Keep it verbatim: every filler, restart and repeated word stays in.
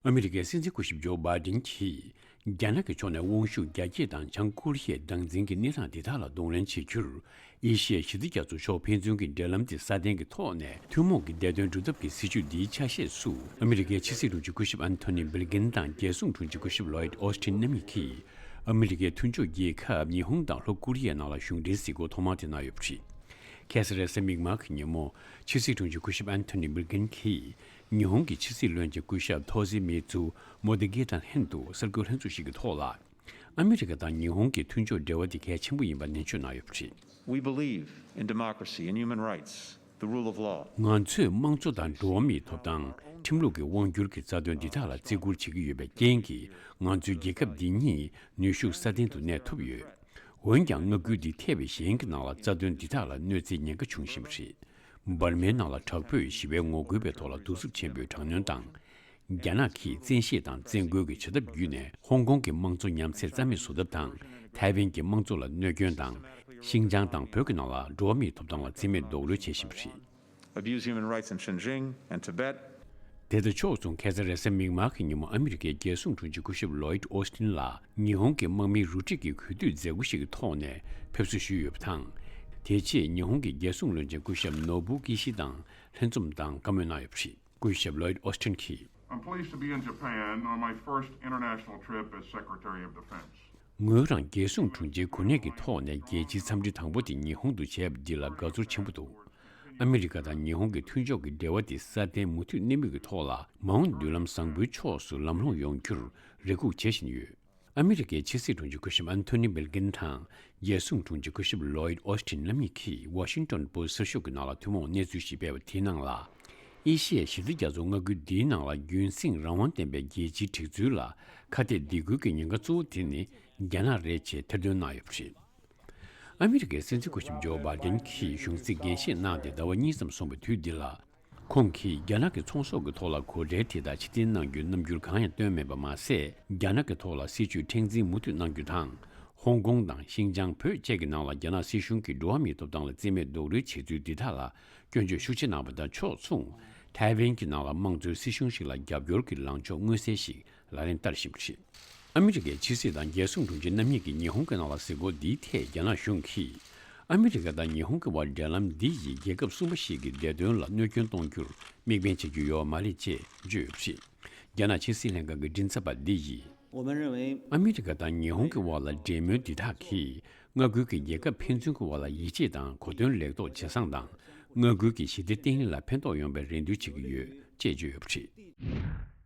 ཨ་མི་རི་ཀའི་སྲིད་འཛིན་སྐུ་ཞབས་ཇོ་བྷའི་ཌེན་གྱིས། རྒྱ་ནག་གི་ཕྱོགས་ནས་དབང་ཤུགས་རྒྱ་སྐྱེད་དང་བྱང་ཀོ་རི་ཡའི་སྟངས་འཛིན་གྱི་གནས་སྟངས་འདི་དག་ལ་གདོང་ལེན་བྱེད་རྒྱུར། ཨེ་ཤི་ཡའི་ཞི་བདེ་རྒྱ་མཚོ་ཕྱོགས་ཕན་ཚུན་གྱི་འབྲེལ་ལམ་དེ་སྲ་བརྟན་གྱི་ཐོག་ནས་ཐུན་མོང་གི་བདེ་དོན་སྒྲུབ་ཐབས་ཀྱི་སྲིད་བྱུས་འདིའི་ཆ་ཤས་སུ། ཨ་མི་རི་ཀའི་ཕྱི་སྲིད་དྲུང་ཆེ་སྐུ་ཞབས་ཨན་ཐོ་ནི་བྷིལ་གིན་དང་རྒྱལ་སྲུང་དྲུང་ཆེ་སྐུ་ཞབས་ལོའིད་ཨོ་སི་ཊིན་རྣམ་གཉིས་ཀྱིས། ཨ་མི་རི་ཀའི་མཐུན་ཕྱོགས་རྒྱལ་ཁབ་ཉི་ཧོང་དང་ལྷོ་ཀོ་རི་ཡའི་ནང་ལ་གཞུང་འབྲེལ་གཟིགས་སྐོར་ཐོག་མ་དེ་གནང་ཡོད་པ་རེད། ཁ་སང་རེས་གཟའ་མིག་དམར་གྱི་ཉིན་མོ། ཕྱི་སྲིད་དྲུང་ཆེ་སྐུ་ཞབས་ཨན་ཐོ་ནི་བྷིལ་གིན་གྱིས། ཉི་ཧོང་གི་ཕྱི་སྲིད་བློན་ཆེན་སྐུ་ཞབས་ཐོ་ཟི་མི་ཙུ་མོ་དི་གྷེ་དང་ལྷན་དུ་གསར་འགོད་ལྷན་ཚོགས་ཤིག་གི་ཐོག་ལ། ཨ་མི་རི་ཀ་དང་ཉི་ཧོང་གི་མཐུན་ཕྱོགས་འབྲེལ་བ་དེ་གལ་ཆེན་པོ་ཡིན་པ་ནན་བརྗོད་གནང་ཡོད་པ་རེད། We believe in democracy and human rights, the rule of law. ང་ཚོས་དམངས་གཙོ་དང་འགྲོ་བ་མིའི་ཐོབ་ཐང་། ཁྲིམས་ལུགས་ཀྱི་དབང་སྒྱུར་གྱི་རྩ་དོན་འདི་དག་ལ་བརྩི་བཀུར་བྱེད་ཀྱི་ཡོད་པའི་རྐྱེན་གྱིས། ང་ཚོའི་རྒྱལ་ཁབ་འདི་ཉིད་ནུས་ཤུགས་སྲ་བརྟན་དུ་གནས་ཐུབ་ཡོད། འོན་ཀྱང་མངའ་ཁུལ་འདི་ཐེ་བའི་གཞན་གྱི་ནང་ལ་རྩ་དོན་འདི་དག་ལ་གནོད་འཚེའི་ཉེན་ཁ་བྱུང་བཞིན་པ་རེད། འབར་མའི་ནང་ལ་དྲག་པོས་ཞི་བའི་ངོ་རྒོལ་བའི་ཐོག་ལ་གདུག་རྩུབ་ཆེན་པོའི་དྲག་གནོན་དང་། རྒྱ་ནག་གིས་བཙན་ཤེད་དང་བཙན་རྒོལ་གྱི་བྱ་ཐབས་བརྒྱུད་ནས་ཧོང་ཀོང་གི་དམངས་གཙོ་ཉམས་ཚད་རྩ་མེད་བཟོ་ཐབས་དང་། ཐའེ་ཝན་གྱི་དམངས་གཙོ་ལ་གནོད་སྐྱོན་དང་། ཤིན་ཅང་དང་བོད་ཀྱི་ནང་ལ་འགྲོ་བ་མིའི་ཐོབ་ཐང་ལ་བརྩི་མེད་རྡོག་རོལ་བྱེད་བཞིན་པ་རེད། Abuse human rights in Xinjiang and Tibet. དེ་དང་ཕྱོགས་མཚུངས། ཁ་སང་རེས་གཟའ་མིག་དམར་གྱི་ཉིན་མོ་ཨ་མི་རི་ཀའི་རྒྱལ་སྲུང་དྲུང་ཆེ་སྐུ་ཞབས་ལོའིད་ཨོ་སི་ཊིན་ལ་ཉི་ཧོང་གི་དམག་མིའི་རུ་ཁྲིད་ཀྱི་གུས་འདུད་མཛད་སྒོ་ཞིག་གི་ཐོག་ནས་ཕེབས་བསུ་ཞུས་ཡོད་པ་དང་། དེ་རྗེས་ཉི་ཧོང་གི་རྒྱལ་སྲུང་བློན་ཆེན་སྐུ་ཞབས་ནོ་བུ་ཀི་ཤི་དང་ལྷན་འཛོམས་དང་བཀའ་མོལ་གནང་ཡོད་པ་རེད། སྐུ་ཞབས་ལོའིད་ཨོ་སི་ཊིན་གྱིས། I'm pleased to be in Japan on my first international trip as Secretary of Defense. ངོས་རང་རྒྱལ་སྲུང་དྲུང་ཆེའི་གོ་གནས་ཀྱི་ཐོག་ནས་རྒྱལ་སྤྱིའི་འཚམས་འདྲི་དང་པོ་དེ་ཉི་ཧོང་དུ་བྱས་པ་འདི་ལ་དགའ་ཚོར་ཆེན་པོ་འདུག་ཨ་མི་རི་ཀ་དང་ཉི་ཧོང་གི་མཐུན་ཕྱོགས་ཀྱི་འབྲེལ་བ་དེ་སྲ་བརྟན་མུ་མཐུད་གནས་མུས་ཀྱི་ཐོག་ལ་མ་འོངས་མདུན་ལམ་བཟང་པོའི་ཕྱོགས་སུ་ལམ་ལྷོང་ཡོང་རྒྱུར་རེ་སྒུག་བྱེད་བཞིན་ཡོད། ཨ་མི་རི་ཀའི་ཕྱི་སྲིད་དྲུང་ཆེ་སྐུ་ཞབས་ཨན་ཐོ་ནི་བྷིལ་གིན་དང་རྒྱལ་སྲུང་དྲུང་ཆེ་སྐུ་ཞབས་ལོའིད་ཨོ་སི་ཊིན་རྣམ་གཉིས་ཀྱིས་ཝ་ཤིང་ཏོན་པོ་སི་གསར་ཤོག་གི་ནང་ལ་ཐུན་མོང་གནས་ཚུལ་ཞིག་སྤེལ་བ་དེའི་ནང་ལ། ཨེ་ཤི་ཡའི་ཞི་བདེ་རྒྱ་མཚོ་མངའ་ཁུལ་འདིའི་ནང་ལ་རྒྱུན་སྲིང་རང་དབང་ལྡན་པའི་རྒྱལ་སྤྱིའི་སྒྲིག་འཛུགས་ལ་ཁ་གཏད་འདེད་ཁུལ་གྱི་ཉེན་ཁ་གཙོ་བོ་དེ་ནི་རྒྱ་ནག་རེད་ཅེས་ཐེར་འདོན་གནང་ཡོད་པ་རེད། ཨ་མི་རི་ཀའི་སྲིད་འཛིན་སྐུ་ཞབས་ཇོ་བྷའི་ཌེན་གྱིས་གཞུང་ཚིག་འགན་བཞེས་གནང་སྟེ་ཟླ་བ་གཉིས་ཙམ་སོང་བའི་དུས་འདི་ལ། ཁོང་གིས་རྒྱ་ནག་གི་ཚོང་ཟོག་གི་ཐོག་ལ་གོ་གྲལ་དེ་དག་ཕྱིར་འཐེན་གནང་རྒྱུའི་རྣམ་འགྱུར་གང་ཡང་བཏོན་མེད་པ་མ་ཟད། རྒྱ་ནག་གི་ཐོག་ལ་སྲིད་ཇུས་མཁྲེགས་འཛིན་མུ་མཐུད་གནང་རྒྱུ་དང་། ཧོང་ཀོང་དང་ཤིན་ཅང་བོད་བཅས་ཀྱི་ནང་ལ་རྒྱ་ནག་སྲིད་གཞུང་གིས་འགྲོ་བ་མིའི་ཐོབ་ཐང་ལ་བརྩི་མེད་རྡོག་རོལ་བྱེད་ཚུལ་འདི་དག་ལ་སྐྱོན་བརྗོད་ཤུགས་ཆེ་གནང་བ་དང་ཕྱོགས་མཚུངས། ཐའེ་ཝན་གྱི་ནང་ལ་དམངས་གཙོའི་སྲིད་གཞུང་ཞིག་ལ་རྒྱབ་སྐྱོར་གྱི་ལངས་ཕྱོགས་མངོན་གསལ་ཞིག་ལག་ལེན་བསྟར་བཞིན་པ་རེད། ཨ་མི་རི་ཀའི་ཕྱི་སྲིད་དང་རྒྱལ་སྲུང་དྲུང་ཆེ་རྣམ་གཉིས་ཀྱིས་ཉི་ཧོང་གི་ནང་ལ་གཟིགས་སྐོར་འདིའི་ཐད་རྒྱ་ནག་གཞུང་གིས། ཨ་མི་རི་ཀ་དང་ཉི་ཧོང་གི་དབར་འབྲེལ་ལམ་འདི་ཡིས་རྒྱལ་ཁབ་གསུམ་པ་ཞིག་གི་བདེ་དོན་ལ་གནོད་སྐྱོན་གཏོང་རྒྱུར་དམིགས་འབེན་བྱེད་རྒྱུ་ཡོད་མ་རེད་ཅེས་བརྗོད་ཡོད་པ་རེད། རྒྱ་ནག་ཕྱི་སྲིད་ལྷན་ཁང་གི་མགྲིན་ཚབ་པ་འདི་ཡིས། 我们认为 ཨ་མི་རི་ཀ་དང་ཉི་ཧོང་གི་དབར་ལ་འབྲེལ་མོལ་འདི་དག་གིས་མངའ་ཁུལ་གྱི་རྒྱལ་ཁབ་ཕན་ཚུན་གྱི་དབར་ལ་ཡིད་ཆེས་དང་གོ་དོན་ལེགས་ཐོག་ཇེ་བཟང་དང་། མངའ་ཁུལ་གྱི་ཞི་བདེ་བརྟན་ལྷིང་ལ་ཕན་ཐོགས་ཡོང་བའི་རེ་འདུན་བྱེད་ཀྱི་ཡོད་ཅེས་བརྗོད་ཡོད་པ་རེད།